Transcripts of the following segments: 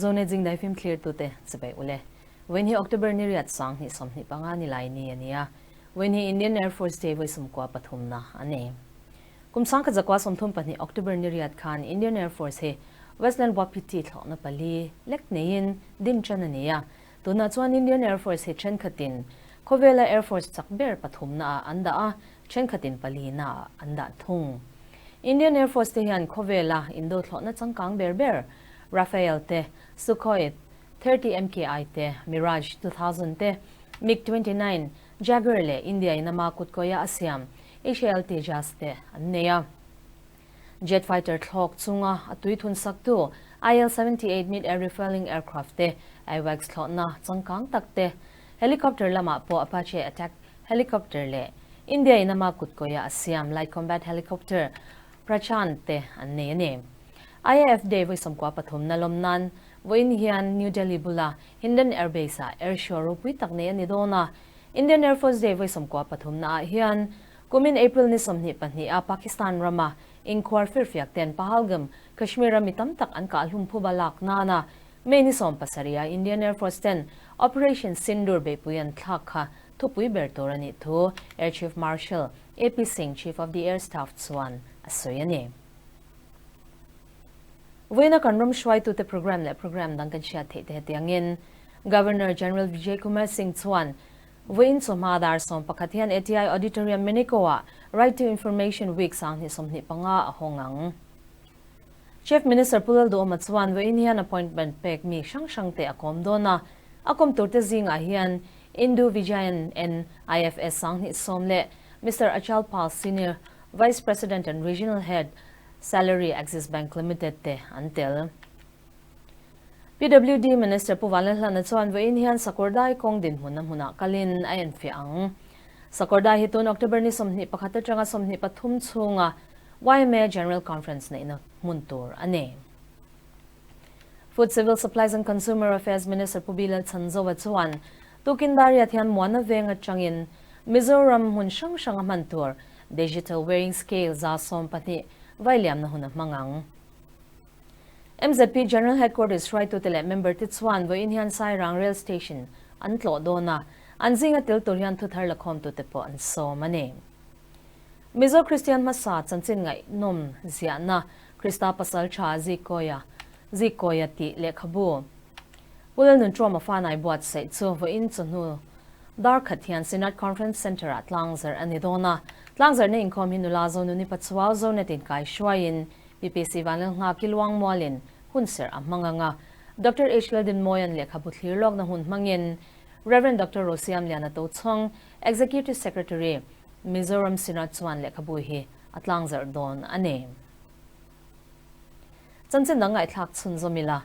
Zonet Zingdai film thlirtute chibai ule. Vawiin hi October ni riat 2025 ni lai ni a ni a. Vawiin hi Indian Air Force Day vawi 13 na a ni. Kum 1932 October ni riat khan Indian Air Force hi Westland Wapiti thlawhna pali lek neiin din tan a ni a. Tunah chuan Indian Air Force hi thenkhatin khawvela Air Force chak ber pathumna ah an dah a, thenkhatin palina ah an dah thung. Indian Air Force te hian khawvela indo thlawhna changkang ber ber Rafale te, Sukhoi 30 MKI te, Mirage 2000 te, MiG 29, Jaguar leh India in ama kutkawia a siam HAL Tejas te an nei a. Jet fighter thlawk chunga a tui thun saktu IL-78 mid-air refueling aircraft te, AWACS thlawhna changkang tak te, helicopter lamah pawh Apache attack helicopter leh India in ama kutkawia a siam light combat helicopter Prachand te an nei a ni. IAF Day vawi 13 na lawm nan vawiin hian New Delhi bula Hindon Air Base ah air show ropui tak nei a ni dawn a. Indian Air Force Day vawi 13 na ah hian kumin April ni 22 a Pakistan rama inkhuar firfiak ten Pahalgam, Kashmir rami tam tak an kah hlum phuba lak nana May ni 17 a Indian Air Force ten Operation Sindoor beihpui an thlak kha thupui ber tur a nih thu Air Chief Marshal AP Singh, Chief of the Air Staff chuan a sawi a ni. Vawiina kan ram hruaitute program leh program dang kan hriat theih te hetiangin Governor General Vijay Kumar Singh chuan vawiin chawhma dar 11 hian ATI Auditorium Minico ah Right to Information Week 2025 a hawng ang. Chief Minister Pu Lalduhoma chuan vawiin hian appointment pek mi hrang hrang te a kawm dawn a, a kawm tur te zingah hian Indu Vijayan N IFS 10,000 leh Mr. Achal Pal Senior Vice President and Regional Head Salary Axis Bank Limited te an tel. PWD Minister Pu Vanlalhlana chuan vawiin hian Sakawrdai kawng dinhmun a hmunah kalin a enfiah ang. Sakawrdai hi tun October ni 21 atanga 23 chhunga YMA General Conference neihna hmun tur a ni. Food Civil Supplies and Consumer Affairs Minister Pu Bilal Chanzova chuan tukin dariat hian muana veng atangin Mizoram hmun hrang hrang a hman tur Digital Weighing Scale 120 vailiam na hun a hmangang. MZP General Headquarters hruaitu te leh member te chuan vawiin hian Sairang Rail Station an tlawh dawn a, an zinga tel tur hian thuthar lakhawm tu te pawh an sawm a ni. Mizo Kristian hmasa chanchin ngaihnawm ziahna Krista pasal tha Zikawia Zikawia tih lehkhabu Pu Lalnunṭuama fanai buatsaih chu vawiin chawhnu dar khat hian Synod Conference Centre ah tlangzarh a ni dawn a. Tlangzarhna inkhawm hi nula Zonuni Pachuau Zonet in kai hruaiin PPC Vanlalnghak Kiluang Mualin hun serh a hmang ang a. Doctor H Laldinmawia'n lehkhabu thlir lawkna hun hmangin Rev. Doctor Rosiam Liana Tochhawng, Executive Secretary, Mizoram Synod chuan lehkhabu hi a tlangzarh dawn a ni. Chanchin dang ngaihthlak chhunzawm ila.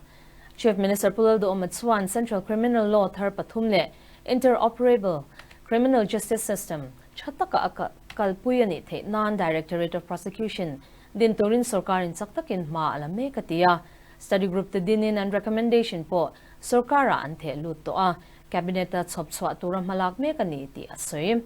Chief Minister Pu Lalduhoma chuan Central Criminal Law thar pathum leh Interoperable Criminal Justice System tha taka a kalpui a nih theih nan Directorate of Prosecution din turin sorkarin chak takin hma a la mek a ti a. Study group te dinin an recommendation pawh sorkarah an theh lut tawh a, Cabinet a chhawp chhuah tura hmalak mek a ni tih a sawi.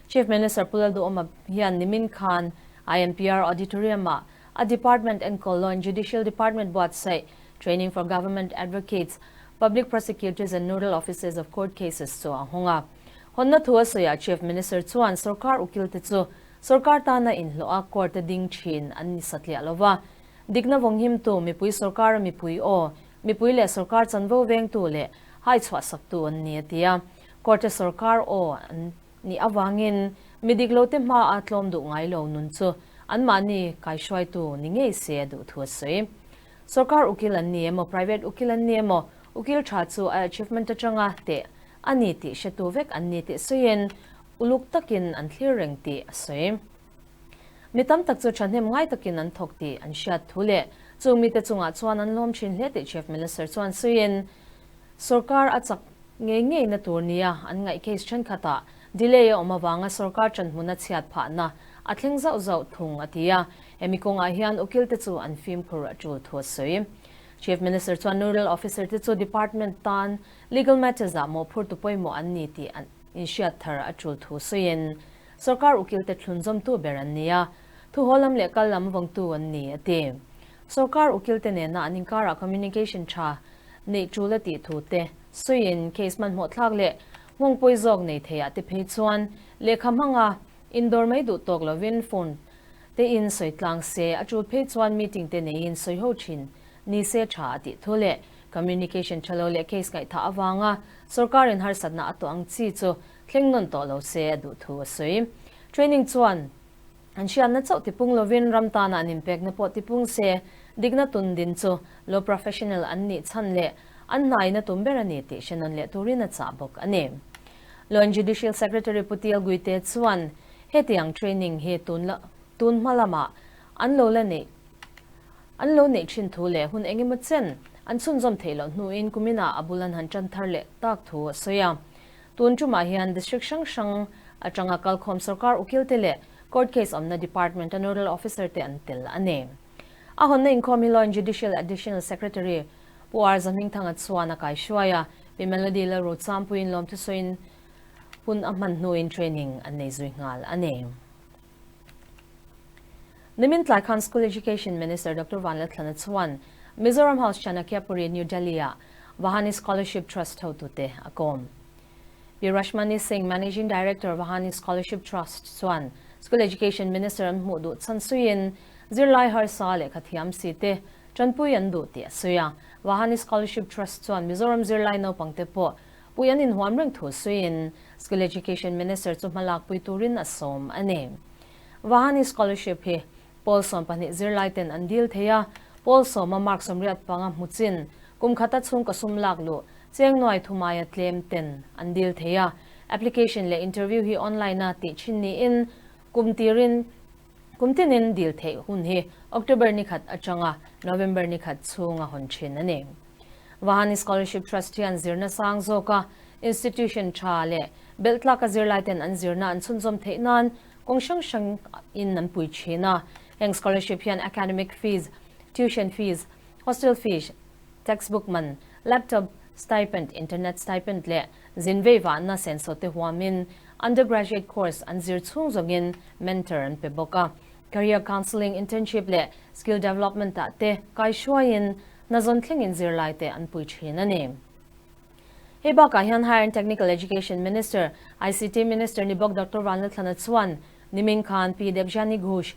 Chief Minister Pu Lalduhoma hian nimin khan IMPR Auditorium ah a department enkawl Law and Judicial Department buatsaih Training for Government Advocates, Public Prosecutors and Nodal Officers of Court Cases chu a hawng a. Hawnna thu a sawiah Chief Minister chuan sorkar ukil te chu sorkar tana inhlawh a court a ding thin an ni satliah lova. Dikna vawnghim tu mipui sorkar a mipui aw, mipui leh sorkar chanvo vengtu leh hai chhuah saktu an ni a ti a. Court a sorkar aw an nih awangin mi dik lo te hma a tlawm duh ngai lo nun chu anmahni kaihruaitu ni ngei se a duh thu a sawi. Sorkar ukil an ni emaw private ukil an ni emaw ukil tha chu a achievement atanga teh a ni tih hretu vek an ni tih sawiin uluk takin an thlir reng tih a sawi. Mi tam tak chu thahnem ngai takin an thawk tih an hriat thu leh chung mite chungah chuan an lawm thin hle tih Chief Minister chuan sawiin sorkar a chak ngei ngei na tur nia an ngaih case thenkhatah delay a awm awanga sorkar tanhmun a chhiat phahna a thleng zauh zauh thung a ti a. Hemi kawngah hian ukil te chu an fimkhur a tul thu a sawi. Chief Minister chuan nodal officer te chu department tan legal matters ah mawhphur tu pawimawh an ni tih an inhriat thar a tul thu sawiin sorkar ukil te thlunzawm tu ber an ni a, thu haw lam leh kal lam vawngtu an ni a ti. Sorkar ukil te nena an inkarah communication tha. neih tul a tih thu te sawiin case hmanhmawh thlak leh nghawng pawi zawk nei thei ah te phei chuan lehkha hmanga indawr mai duh tawk lovin phone te in sawi tlang se a tul phei chuan meeting te neiin sawi ho thin ni se tha a tih thu leh communication tha lo leh case ngaihthah avanga sorkar in harsatna a tawh ang chi chu thleng nawn tawh lo se a duh thu a sawi. Training chuan an hriatna chauh tipung lovin ram tana an inpekna pawh tipung se dikna tun din chu law professional an nih chhan leh an hnaina tum ber a ni tih hre nawn leh turin a chah bawk a ni. Law and Judicial Secretary Pu Tial Guite chuan hetiang training hi tun tun hma lamah an lo la neih an lo neih thin thu leh hun engemaw chen an chhunzawm theih loh hnuin kuminah a bul an han tan thar leh tak thu a sawi a. Tun tumah hian District hrang hrang atanga kalkhawm sorkar ukil te leh Court case awmna Department a Nodal Officer te an tel a ni. A hawnna inkhawm hi Law and Judicial Additional Secretary Pu R Zahmingthanga chuan a kaihruai a, Pi Melody Lalruchampuiin lawmthusawiin hun a hman hnuin training an nei zui nghal a ni. Nimin tlai khan School Education Minister Doctor Vanlalthlana chuan Mizoram House Chanakyapuri, New Delhi-ah Vahani Scholarship Trust hotute a kawm. Pi Rashmani Singh, Managing Director Vahani Scholarship Trust chuan School Education Minister an hmuh duh chhan suiin zirlai harsa lehkha thiam si te tanpui an duh tih a sawi a. Vahani Scholarship Trust chuan Mizoram zirlai naupangte pawh pui an inhuam reng thu suiin School Education Minister chu hmalakpui turin a sawm a ni. Vahani Scholarship hi Pawl 12 zirlai ten an dil thei a, Pawl sawma mark 85 hmu chin, kum khata chhungkaw sum lak luh, cheng nuai thumaia tlem ten an dil thei a. Application leh interview hi online a tih thin niin kum tirin kum tinin dil theih hun hi October ni khat atanga November ni khat chhunga hawn thin a ni. Vahani Scholarship Trust hian zirna sang zawka institution tha leh belh tlaka zirlai ten an zirna an chhunzawm theih nan kawng hrang hrang in an pui thin a. Heng scholarship hian academic fees, tuition fees, hostel fees, textbook man, laptop stipend, internet stipend leh zin vei vahna senso te huamin undergraduate course an zir chhung zawngin mentor an pe bawk a. Career counselling, internship leh skill development ah te kaihruaiin hna zawn thlengin zirlai te an pui thin a ni. Hei bakah hian Higher and Technical Education Minister, ICT Minister ni bawk Doctor Vanlalthlana chuan nimin khan Pi Debjani Ghosh,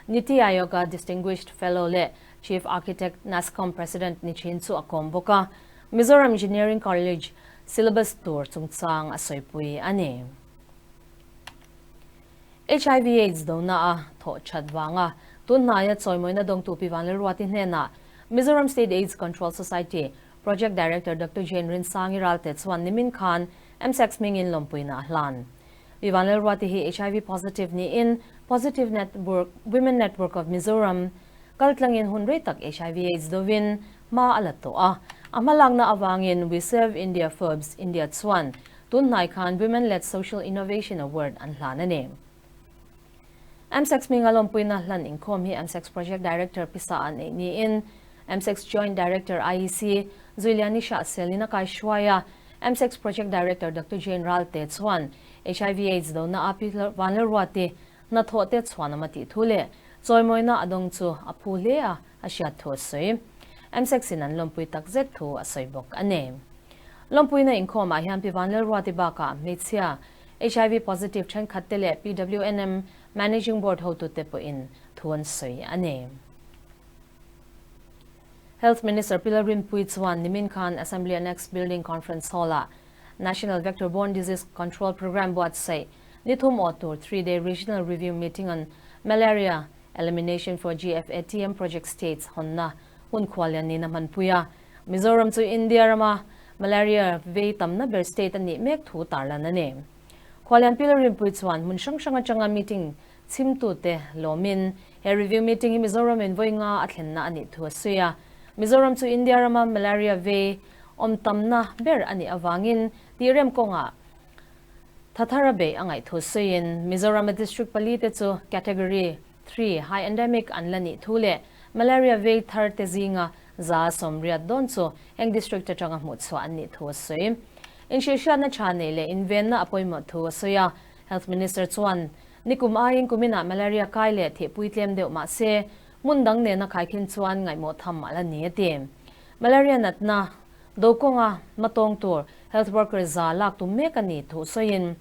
Niti Aayog-a Distinguished Fellow leh Chief Architect NASSCOM President ni thin chu a kawm bawk a, Mizoram Engineering College syllabus tur chungchang a sawipui a ni. HIV Aids dona a thawh that vanga tun hnaia chawimawina dawngtu Pi Vanlalruati hnenah Mizoram State Aids Control Society Project Director Doctor Jane Rinsangi Ralte chuan nimin khan MSACS hmingin lawmpuina a hlan. Pi Vanlalruati hi HIV positive niin Positive Network Women Network of Mizoram kaltlangin hun rei tak HIV Aids dovin hma a la tawh a. A hmalakna avangin We Serve India Forbes India chuan tun hnai khan Women Led Social Innovation Award an hlan a ni. MSACS hminga lawmpuina hlan inkhawm hi MSACS Project Director Pisa a neih niin MSACS Joint Director IEC Zuiliani Shah Selin a kaihruai a. MSACS Project Director Doctor Jane Ralte chuan HIV Aids dona a Pi Vanlalruati hnathawh te chhuan awm a tih thu leh chawimawina a dawng chu a phu hle a a hriat thu a sawi. MSACS in an lawmpui tak zet thu a sawi bawk a ni. Lawmpuina inkhawmah hian Pi Vanlalruati bakah hmeichhia HIV positive thenkhat te leh PWNM Managing Board hotute pawhin thu an sawi a ni. Health Minister Pi Lalrinpuii chuan nimin khan Assembly Annex Building Conference Hall-ah National Vector Borne Disease Control Programme buatsaih ni thum awh tur Three-Day Regional Review Meeting on Malaria Elimination for GFATM Project States hawnna hun khuallian niin a hmanpui a. Mizoram chu India rama malaria vei tamna ber state a nih mek thu tarlan a ni. Khuallian Pi Lalrinpuii chuan hmun hrang hrang atanga meeting chhimtute lawmin he review meeting hi Mizoram in vawi nga a thlenna a nih thu a sawi a. Mizoram chu India rama malaria vei awm tamna ber a nih avangin tih rem kawngah thathara beih a ngaih thu sawiin Mizoram-a district pali te chu category 3 high endemic an la nih thu leh malaria vei thar te zinga 180 dawn chu heng district atanga hmuh chhuah an nih thu a sawi. Inhrilhhriatna tha nei leh invenna a pawimawh thu a sawi a. Health Minister chuan nikum aiin kuminah malaria kai leh thihpui tlem deuh mah se hmun dang nena khaikhin chuan ngaihmawh tham a la ni a ti. Malaria natna. do kawnga hmatawng tur health worker za lak tum mek a ni thu sawiin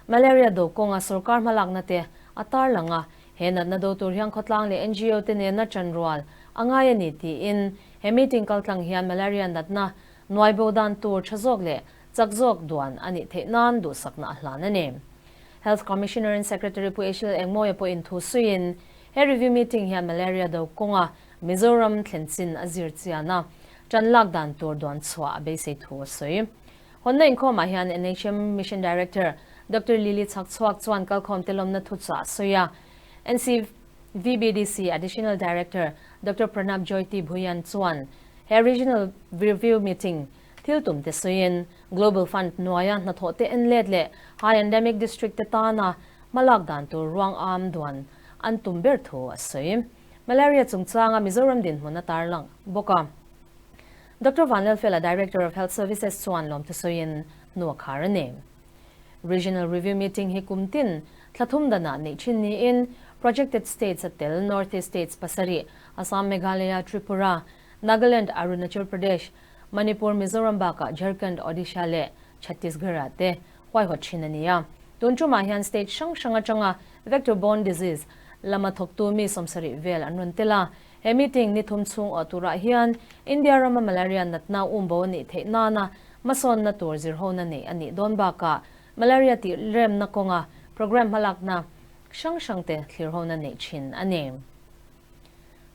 Malaria do kawnga sorkar hmalakna te a tarlang a, he natna do tur hian khawtlang leh ngo te nena chanrual a ngai a ni tiin he meeting kaltlang hian malaria natna nuai bo dan tur tha zawk leh chak zawk duan a nih theih nan duhsakna a hlan a ni. Health Commissioner and Secretary Pu Eshil Engmawia pawhin thu suiin he review meeting hian malaria do kawnga Mizoram thlen chin a zir chian a, tan lak dan tur duan chhuah a beisei thu a sawi. Hawnna inkhawmah hian NHM Mission Director Doctor Lily Chhakchhuak chuan kalkhawm te lawmna thuchah a sawi a. NCVBDC Additional Director Doctor Pranab Jyoti Bhuyan chuan he Regional Review Meeting thil tum te sawiin Global Fund hnuaia hnathawh te en let leh High Endemic District te tana hmalak dan tur ruang am duan an tum ber thu a sawi. Malaria chungchanga Mizoram dinhmun a tarlang bawk a. Doctor Vanlalfela, Director of Health Services chuan lawmthu sawiin hnu a khar a ni. Regional Review Meeting hi kum tin thla thum danah neih thin niin Projected States a tel North East States pasarih, Assam, Meghalaya, Tripura, Nagaland, Arunachal Pradesh, Manipur, Mizoram bakah Jharkhand, Odisha leh Chhattisgarh-ah te huaihawt thin a ni a. Tun tumah hian state hrang hrang atanga vector borne disease lama thawktu mi 70 vel an rawn tel a. He meeting ni thum chhung awh turah hian India rama malaria natna umbo a nih theih nana hmasawnna tur zirhona neih a nih dawn bakah malaria tih remna kawnga programme hmalakna hrang hrangte thlirhona neih thin a ni.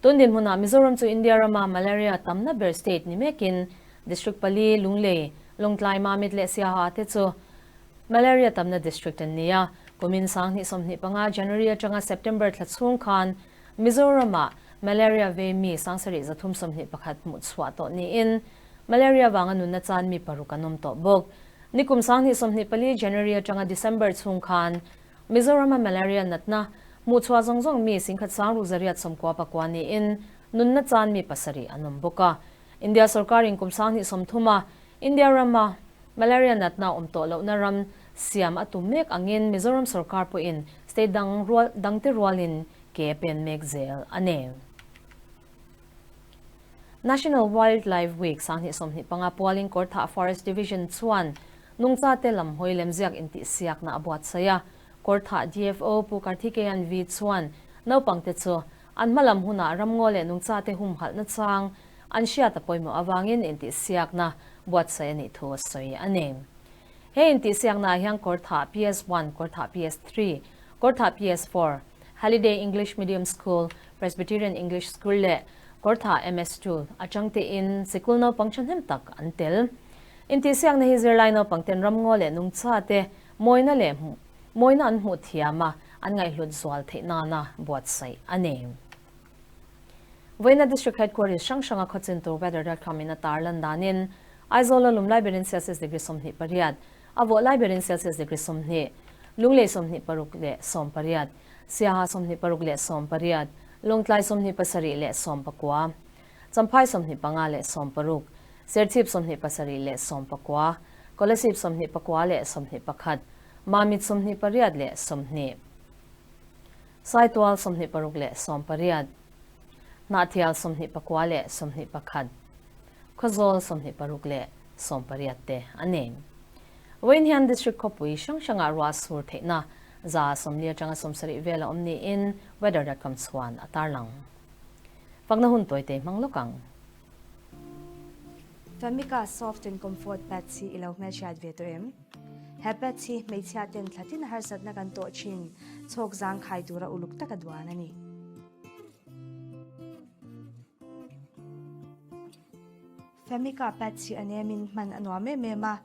Tun dinhmunah Mizoram chu India rama malaria tamna ber state ni mekin district pali, Lunglei, Lawngtlai, Mamit leh Siaha te chu malaria tamna district an ni a. Kumin 2025 January atanga September thla chhung khan Mizoramah malaria vei mi 7321 hmuh chhuah tawh niin malaria vanga nunna chan mi paruk an awm tawh bawk. Nikum 2024 January atanga December chhung khan Mizorama malaria natna hmuh chhuah zawng zawng mi singkhat sang ruk zariat sawmkua pakua niin nunna chan mi pasarih an awm bawk a. India sorkarin kum 2030 a India rama malaria natna awm tawh lohna ram siam a tum mek angin Mizoram sorkar pawhin state dang rual dangte rualin ke pen mek zel a ni. National Wildlife Week 2025 pualin Kawrthah Forest Division chuan nungcha te lam hawi lemziak intihsiakna a buatsaih a. Kawrthah DFO Pu Karthikeyan V chuan naupangte chu an hmalam hunah ramngaw leh nungcha te humhalhna chang an hriat a pawimawh avangin intihsiakna buatsaih a nih thu a sawi a ni. He intihsiaknaah hian Kawrthah PS1, Kawrthah PS3, Kawrthah PS4, Halliday English Medium School, Presbyterian English School leh Kawrthah MS2 atang tein sikul naupang thahnem tak an tel. Intihsiakna hi zirlai naupang ten ramngaw leh nungcha te mawina leh mawina an hmuh thiam a, an ngaihhlut zual theih nana buatsaih a ni. Vawiina District Headquarters hrang hranga khawchin tur weather.com in a tarlan danin Aizawl a lum lai berin Celsius degree 28, a vawh lai berin Celsius degree 20, Lunglei 26 leh 18, Siaha 26 leh 18, Lawngtlai 27 leh 19, Champhai 25 leh 16, Serchhip 27 leh 19, Kolasib 24 leh 21, Mamit 28 leh 20, Saitual 26 leh 18, Hnahthial 24 leh 21, Khawzawl 26 leh 18 te a ni. Vawiin hian District khawpui hrang hrangah ruah sur theihna za 40 atanga 70 vel a awm niin weather.com chuan a tarlang. Fakna hun tawite hmang lawk ang. Famika Soft and Comfort Pads hi i lo hmelhriat ve tawh em? He pads hi hmeichhia ten thlatin harsatna kan tawh thin chhawk zang khai tura uluk taka duan a ni. Famika pads hi a nemin hman a nuam em em a,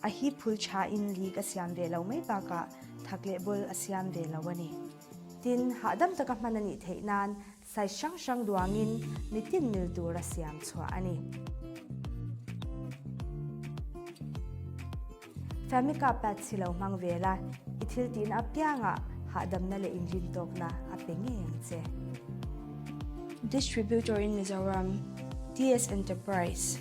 a hi phul thain leak a siam ve lo mai bakah thak leh bul a siam ve lo a ni. Tin, hahdam taka hman a nih theih nan size hrang hrang duangin mitin mil tura siam chhuah a ni. Famika pads hi lo hmang ve la, i thil tihna apiangah hahdamna leh inrintawkna a pe ngei ang che. Distributor in Mizoram, TS Enterprise.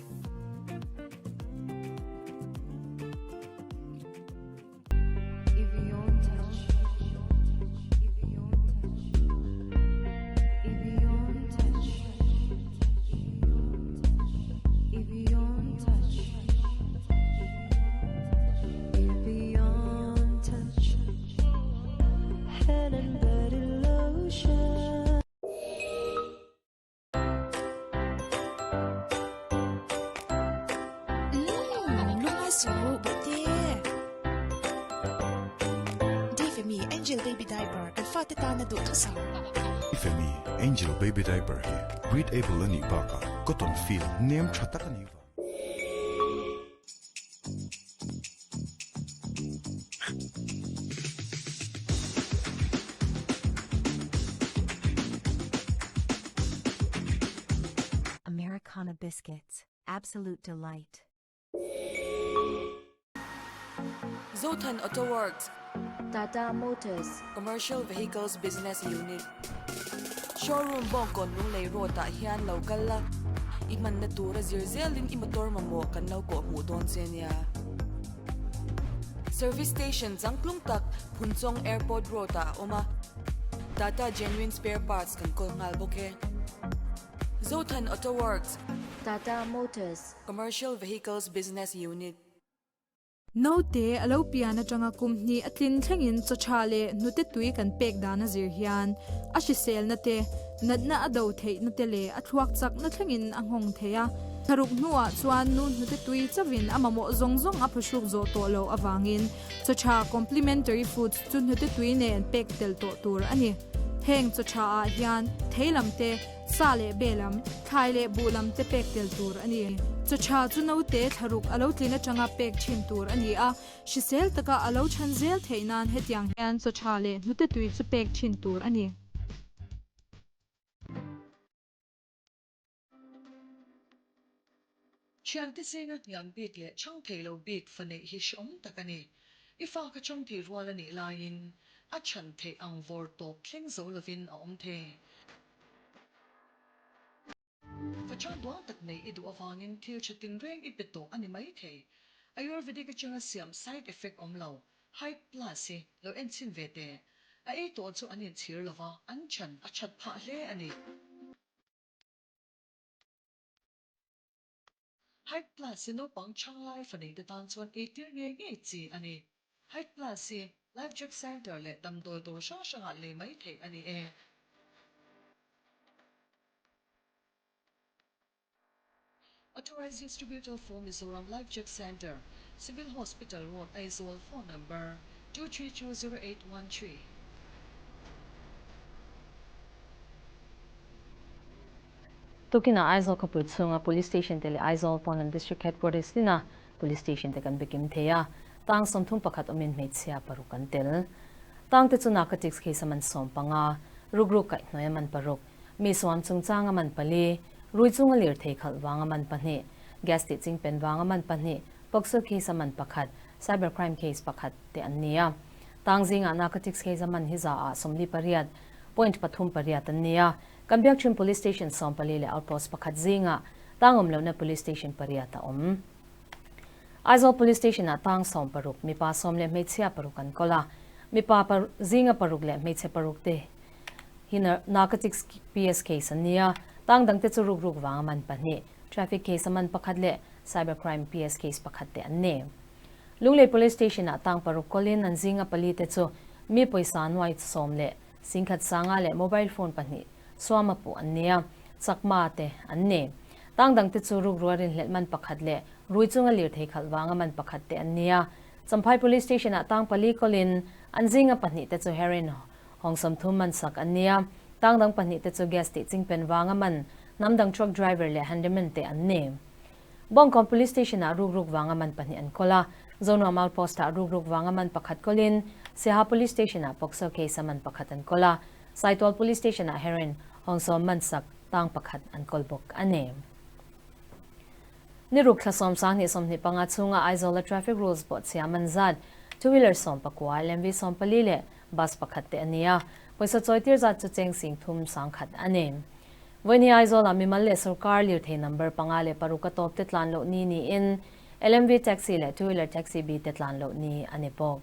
Angel Baby Diaper kan fate tana duhthusam. I Femi, Angel Baby Diaper hi breathable a nih bakah cotton feel nem tha tak a nih vang. Americana Biscuits, absolute delight. Zothan Auto Works. Tata Motors. Commercial Vehicles Business Unit. Showroom Bawngkawn Lunglei Road ah hian lo kal la, i hmanna tura zir zelin i motor mamawh kan lo kawh hmuh dawn che nia. Service Station changtlung tak Phunchawng Airport Road ah a awm a, Tata Genuine Spare Parts kan kawl nghal bawk e. Zothan Auto Works. Tata Motors. Commercial Vehicles Business Unit. Naute a lo pian atanga kum hnih a tlin thlengin chaw tha leh hnute tui kan pek dan a zir hian a hriselna te, natna a do theihna te leh a thluak chakna thlengin a nghawng thei a. Thlaruk hnuah chuan nu hnute tui chauhin a mamawh zawng zawng a phuhruk zawh tawh loh avangin chaw tha complementary foods chu hnute tui nen pek tel tawh tur a ni. Heng chaw tha ah hian thei lam te, Sa leh be lam, thlai leh buh lam te pek tel tur a ni. Chaw tha chu naute thlaruk a lo tlin atanga pek thin tur a ni a, hrisel taka a lo chhan zel theih nan hetiang hian chaw tha leh hnute tui chu pek thin tur a ni. Thiante zinga hniam bik leh chhang thei lo bik fa neih hi hrehawm tak a ni. I fa kha chhang thei rual a nih laiin a chhan theih ang vawr tawp thleng zo lovin a awm thei. Fa chhang duang tak nei i duh avangin thil tha tinreng i pe tawh a ni mai thei. Ayurvedic atanga siam side effect awm lo, Hype Plus hi lo enchhin ve teh. A ei tawh chu an inchhir lova, an chhan a that phah hle a ni. Hype Plus hi naupang chhang lai faneite tan chuan eitir ngei ngei chi a ni. Hype Plus hi Life Check Centre leh damdawi dawr hrang hrangah lei mai theih a ni e. Authorized Distributor for Mizoram Life Check Centre, Civil Hospital Road, Aizawl, Phone Number, 2320813. Tukinah Aizawl khawpui chhunga Police Station te leh Aizawl pawn lam District Headquarters tina Police Station te kan bikim thei a, tang 31 awmin hmeichhia paruk an tel. Tang te chu Narcotics case a man 15, rukruk kaihhnawih a man paruk, mi suam chungchang a man pali, rui chunga lirthei khalh vang a man pahnih, gas tih chingpen vang a man pahnih, POCSO case a man pakhat, Cyber crime case pakhat te an ni a. Tang zingah Narcotics case a man hi za ah 48 point pathum pariat an ni a. Kan biak thin Police Station 14 leh Outpost pakhat zingah tang awm lohna Police Station pariat a awm. Aizawl Police Station ah tang 16, mipa sawm leh hmeichhia paruk an kawl a. Mipa zinga paruk leh hmeichhe paruk te hi Narcotics PS case an ni a. Tang dangte chu ruk ruk vanga man pahnih, Traffic case a man pakhat leh Cyber Crime PS case pakhat te an ni. Lunglei Police Station ah tang paruk kawlin an zinga pali te chu mi pawisa nuai sawm leh Singkhat sanga leh mobile phone pahnih suama puh an ni a, chakma te an ni. Tang dangte chu rukrual rinhlelh man pakhat leh rui chunga lirthei khalh vanga man pakhat te an ni a. Champhai Police Station ah tang pali kawlin an zinga pahnih te chu heroin hawng 30 man sak an ni a, tang dang pahnih te chu gas tih chingpen vanga man hnam dang truck driver leh handyman te an ni. Bawngkawn Police Station ah rukruk vanga man pahnih an kawl a, Zonuam Outpost ah rukruk vanga man pakhat kawlin Siaha Police Station ah POCSO case a man pakhat an kawl a, Saitual Police Station ah heroin hawngsawm man sak tang pakhat an kawl bawk a ni. Ni ruk thla sawm sang hnih 25 chhunga Aizawl a traffic rules bawhchhia man zat two wheeler 19, LMV 14 leh bus pakhat te a ni a, pawisa chawitir zat chu cheng 30,000 a ni. Vawiin Aizawlah mimal leh sorkar lirthei number panga leh paruk a tawp te tlan loh ni niin LMV taxi leh two wheeler taxi bi te tlan loh ni a ni bawk.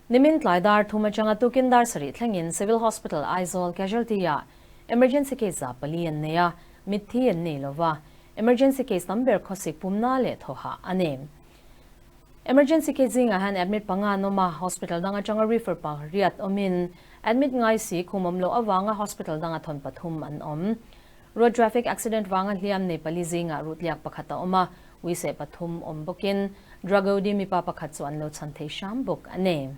Nimin tlai dar thum atanga tukin dar sarih thlengin Civil Hospital Aizawl Casualty ah emergency case za pali an nei a, mitthi an nei lova, emergency case tam ber khawsik pumna leh thawhah a ni. Emergency case zingah hian admit panga an awm a, hospital dang atanga refer pariat awmin admit ngai si khum awm loh avanga hospital danga thawn pathum an awm. Road traffic accident vanga hliam nei pali zingah rutliak pakhat a awm a, uiseh pathum awm bawkin Drug OD mipa pakhat chu an lo chhan thei hram bawk a ni.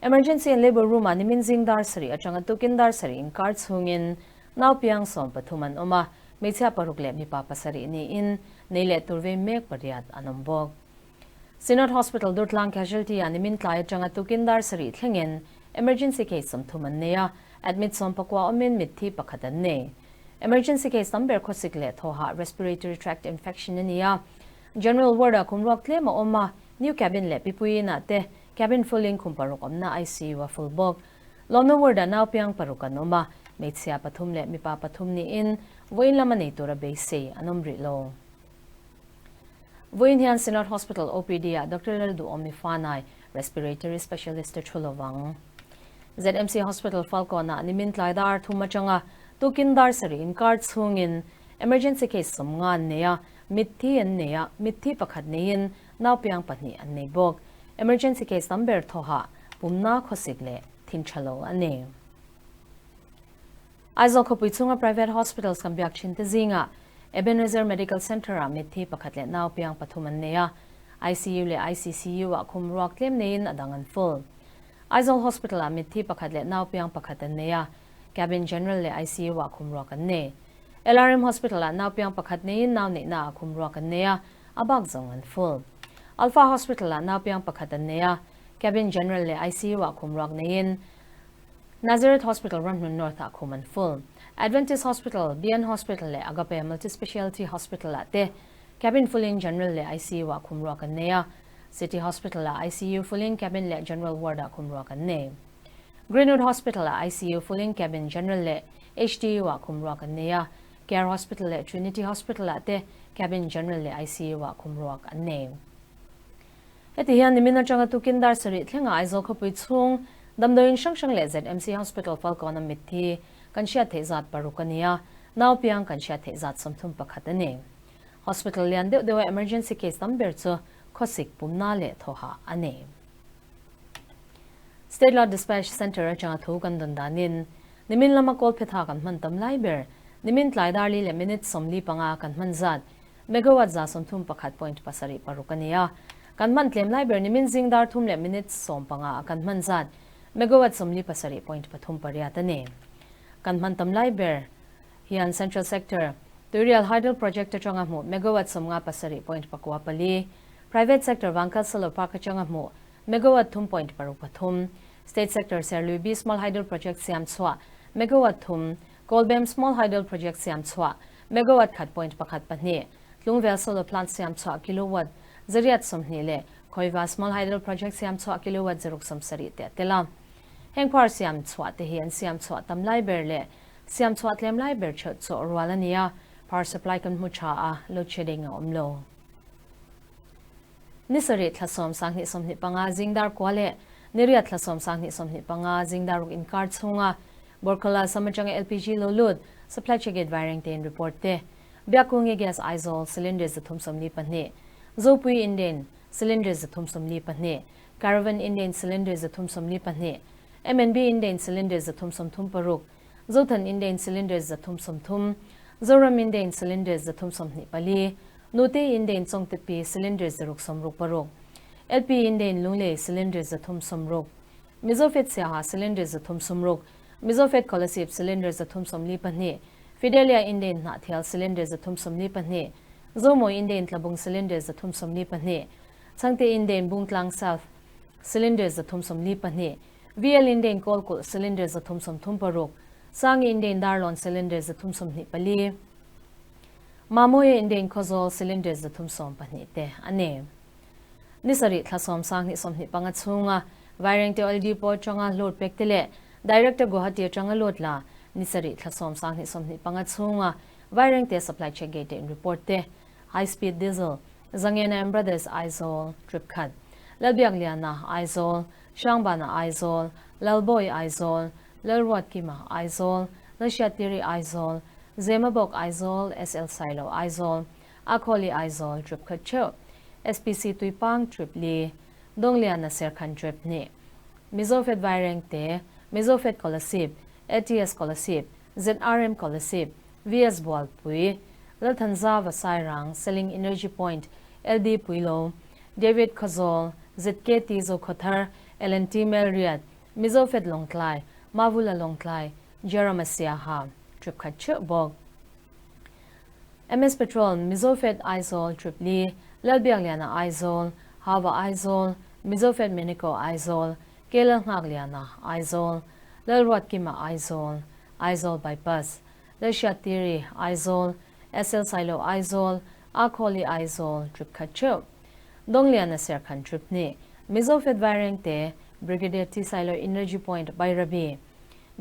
Emergency and Labour Room-ah nimin zing dar sarih atanga tukin dar sarih inkar chhungin naupiang 13 an awm a, hmeichhia paruk leh mipa pasarih niin nei leh tur vei mek pariat an awm bawk. Synod Hospital Durtlang Casualty-ah nimin tlai atanga tukin dar sarih thlengin emergency case 30 an nei a, admit 19 awmin mitthi pakhat an nei. Emergency case tam ber khawsik leh thawhah respiratory tract infection a ni a, General Ward-ah khum ruak tlem a awm a, new cabin leh pipui inah te cabin full-in khum paruk awmna ICU a full bawk. Lawmna Ward-ah naupiang paruk an awm a, hmeichhia pathum leh mipa pathum niin vawiin lama nei tura beisei an awm rih lo. Vawiin hian Synod Hospital OPD-ah Doctor Lalduhawmi Fanai, Respiratory Specialist te thu lovang. ZMC Hospital Falkawnah nimin tlai dar thum atanga tukin dar sarih inkar chhungin emergency case 50 an nei a, mitthi an nei a, mitthi pakhat neiin naupiang pahnih an nei bawk. Emergency case tam ber thawhah pumna khawsik leh thin tha lo a ni. Aizawl khawpui chhunga private hospitals kan biak thin te zingah Ebenezer Medical Centre-ah mitthi pakhat leh naupiang pathum an nei a, ICU leh ICCU-ah khum ruak tlem neiin a dang an full. Aizawl Hospital-ah mitthi pakhat leh naupiang pakhat an nei a, Cabin General leh ICU-ah khum ruak an nei. LRM Hospital-ah naupiang pakhat neiin nau neihnaah khum ruak an nei a, a bak zawng an full. Alpha Hospital-ah naupiang pakhat an nei a, Cabin General leh ICU-ah khum ruak neiin Nazareth Hospital Ramhlun North-ah khum an full. Adventist Hospital, BN Hospital leh Agape Multi-Specialty Hospital-ah te Cabin full-in General leh ICU-ah khum ruak an nei a, City Hospital-ah ICU full-in Cabin leh General Ward-ah khum ruak an nei. Greenwood Hospital-ah ICU full-in Cabin General leh HDU-ah khum ruak an nei a, Care Hospital leh Trinity Hospital-ah te Cabin General leh ICU-ah khum ruak an nei. Heti hian nimin atanga tukin dar sarih thlengah Aizawl khawpui chhung damdawiin hrang hrang leh ZMC Hospital Falkawn a mitthi kan hriat theih zat paruk a ni a, naupiang kan hriat theih zat 31 a ni. Hospital lian deuh deuha emergency case tam ber chu khawsik pumna leh thawhah a ni. State Law Dispatch Centre atanga thu kan dawn danin nimin lama kawl phetha kan hman tam lai ber nimin tlai dar li leh minute 45 kan hman zat megawatt 131.76 a ni a. Kan hman tlem lai ber nimin zing dar thum leh minute 15 kan hman zat megawatt 47.38 a ni. Kan hman tam lai ber hian Central Sector Tuirial Hydel Project atanga hmu megawatt 57.94, Private Sector Vangkal Solar Park atanga hmu megawatt 3.63, State Sector Serlui Small Hydel Project siam chhuah megawatt 3, Kawlbem Small Hydel Project siam chhuah megawatt 1.12, Tlungvel Solar Plant siam chhuah kilowatt 820 leh Khawiva Small Hydel Project siam chhuah kilowatt 170 te a tel a. Heng power siam chhuah te hi an siam chhuah tam lai ber leh siam chhuah tlem lai ber theuh chawh rual a ni a, power supply kan hmu tha a, load shedding a awm lo. Ni sarih thla 10 2025 zing dar kua leh ni riat thla 10 2025 zing dar ruk inkar chhunga Borkhala sam atanga LPG lo lut supply check gate vaireng tein report te Biakungi Gas Aizawl cylinder 342, Zopui Indane cylinder 342, Caravan Indane cylinder 342, MNB Indane cylinder 336, Zothan Indane cylinder 330, Zoram Indane cylinder 324, Nute Indane Chawngtepi cylinder 166, LP Indane Lunglei cylinder 360, Mizofed Siaha cylinder 360, Mizofed Kolasib cylinder 342, Fidelia Indane Hnahthial cylinder 342, Zomawi Indane Tlabung cylinder 342, Chhangte Indane Bungtlang South cylinder 342, VL Indane Kawlkulh cylinder 336, Sangi Indane Darlawn cylinder 324, Mamawia Indane Khawzawl cylinder 312 te a ni. Ni sarih thla 10 2025 chhunga Vairengte Oil Depot atanga load pek te leh Director Guwahati atanga load la ni sarih thla 10 2025 chhunga Vairengte Supply Check Gate in report te High Speed Diesel Zangena and Brothers Aizawl trip khat Lalbiak Liana Aizawl Hrangbana Aizawl Lalbawi Aizawl Lalruatkima Aizawl Lalhriattiri Aizawl Zemabawk Aizawl SL Sailo Aizawl Akhawli Aizawl trip khat theuh SPC Tuipang trip li Dawngliana Serkhan trip hnih Mizofed Vairengte Mizofed Kolasib ATS Kolasib ZRM Kolasib VS Bualpui Lalthanza Vasairang Selling Energy Point LD Puilo. David Khawzawl, ZKT Zokhawthar, LNT Melriat, Mizofed Lawngtlai, Mavula Lawngtlai, Jerome Siaha, trip khat theuh bawk. MS Petrol, Mizofed Aizawl, trip li, Lalbiakliana Aizawl, Hava Aizawl, Mizofed Minico Aizawl, K Lalnghakliana Aizawl, Lalruatkima Aizawl, Aizawl Bypass, Lalhriattiri Aizawl, SL Sailo Aizawl, Akhawli Aizawl, trip khat theuh. Dawngliana Serkhan trip hnih, Mizofed Vairengte, Brigadier T Sailo Energy Point Bairabi,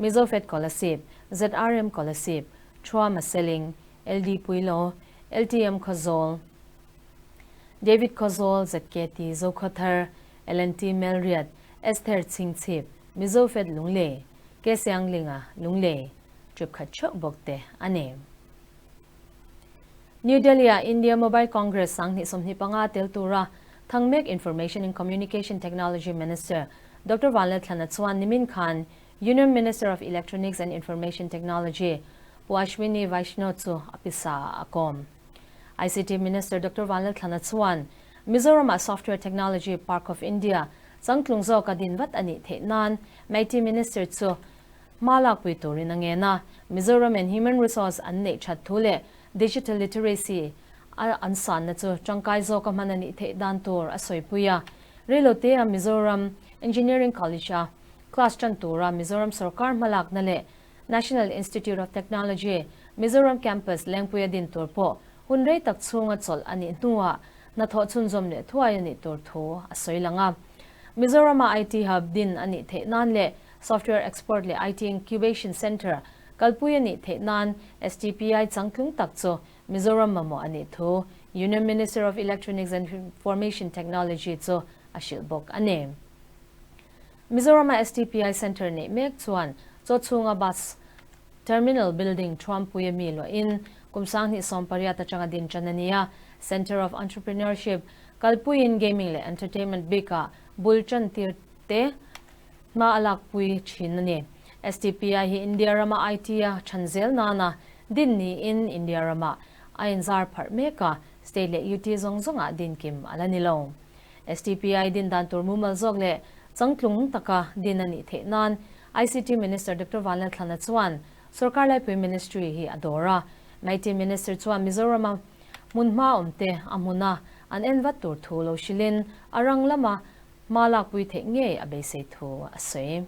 Mizofed Kolasib, ZRM Kolasib, Thuama Seling, LD Puilo, LTM Khawzawl, David Khawzawl, ZKT Zokhawthar, LNT Melriat, Esther Chhingchhip, Mizofed Lunglei, K Sianglinga, Lunglei, trip khat theuh bawk te a ni. New Delhi-a India Mobile Congress 2025 tel tura Thangmek Information and Communication Technology Minister Doctor Vanlalthlana chuan nimin khan Union Minister of Electronics and Information Technology Pu Ashwini Vaishnaw chu a pisa a kawm. ICT Minister Doctor Vanlalthlana chuan Mizoram-ah Software Technology Park of India changtlung zawka din vat a nih theih nan MeitY Minister chu Hma lakpui turin a ngen a, Mizoram in human resource an neih that thu leh digital literacy a an sanna chu tangkai zawka hman a nih theih dan tur a sawipui a. Reilote-a Mizoram Engineering College-a class tan tura Mizoram sorkar hmalakna leh National Institute of Technology, Mizoram Campus Lengpuia din tur pawh hun rei tak chhunga chawlh a nih hnuah hnathawh chhunzawm leh thuai a nih tur thu a sawi lang a. Mizoram-a IT Hub din a nih theih nan leh Software Export leh IT Incubation Centre kalpui a nih theih nan STPI changtlung tak chu Mizoram mamawh a nih thu Union Minister of Electronics and Information Technology chu a hrilh bawk a ni. Mizoram-a STPI Centre neih mek chuan chaw chhunga bus terminal building Thuampui a mi luahin kum 2018 atanga din tan a ni a, Centre of Entrepreneurship kalpuiin gaming leh entertainment bikah bul tan tir te hma a lakpui thin a ni. STPI hi India rama IT a than zel nana din niin India rama a inzar pharh mek a, state leh UT zawng zawngah din kim a la ni lo. STPI din dan tur mumal zawk leh changtlung taka din a nih theih nan ICT Minister Doctor Vanlalthlana chuan Sorkar Laipui Ministry hi a dawr a. MeitY Minister chuan Mizorama hmun hma awmte a hmuna an en vat tur thu lo hrilhin a rang lama Hma lakpui theih ngei a beisei thu a sawi.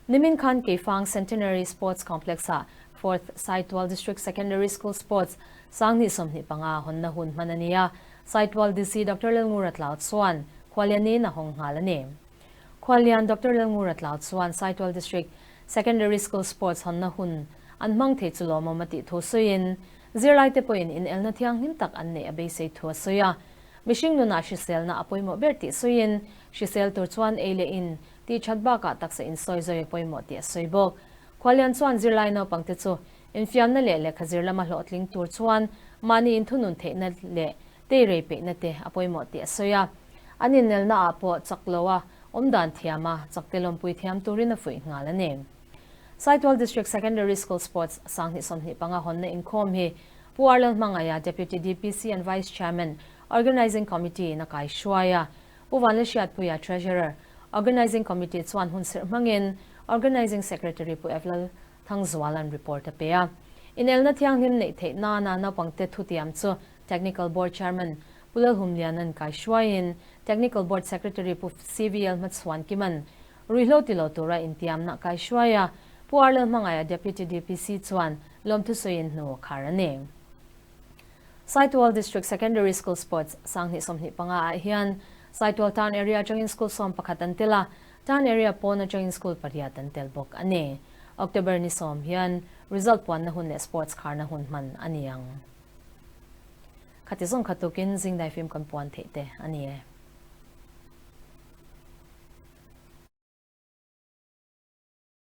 Nimin khan Keifang Centenary Sports Complex-ah Fourth Saitual District Secondary School Sports 2025 hawnna hun hman a ni a, Saitual DC Doctor Lalngura Tlau chuan Khualianin a hawng nghal a ni. Khualian Doctor Lalngura Tlau chuan Saitual District Secondary School Sports hawnna hun an hmang thei chu lawmawm a tih thu sawiin, zirlaite pawhin inelna thianghlim tak an neih a beisei thu a sawi a. Mihring nunah hriselna a pawimawh ber tih sawiin, hrisel tur chuan ei leh in tih that bakah taksa insawi zawi a pawimawh tih a sawi bawk. Khualian chuan zirlai naupangte chu infiamna leh lehkha zir lama hlawhtling tur chuan mahni inthunun theihna leh teirei peihna te a pawimawh tih a sawi a. An innelna ah pawh chak lo a awmdan thiam a, chakte lawmpui thiam turin a fuih nghal a ni. Saitual District Secondary School Sports 2025 hawnna inkhawm hi Pu Arlal Hmangaia, Deputy DPC and Vice Chairman, Organising Committee in a kai hruai a, Pu Vanlalhriatpuia, Treasurer, Organising Committee chuan hun serh hmangin Organising Secretary Pu Evlal Thangzuala'n report a pe a. Inelna thianghlim neih theih nana naupangte thutiam chu Technical Board Chairman Pu Lalhumliana'n kai hruaiin Technical Board Secretary Pu CVL Hmachhuan Kima'n Ruihhlo ti lo tura intiamna kai hruai a, Pu Arlal Hmangaia Deputy DPC chuan lawmthu sawiin hnu a khar a ni. Saitual District Secondary School Sports 2025 ah hian Saitual Town Area atangin school 11 an tel a, Town Area pawn atangin school pariat an tel bawk a ni. October ni 10 hian result puanna hun leh sports kharna hun hman a ni ang. Khati zawng kha tukin zingdai fim kan puan theih te a ni e.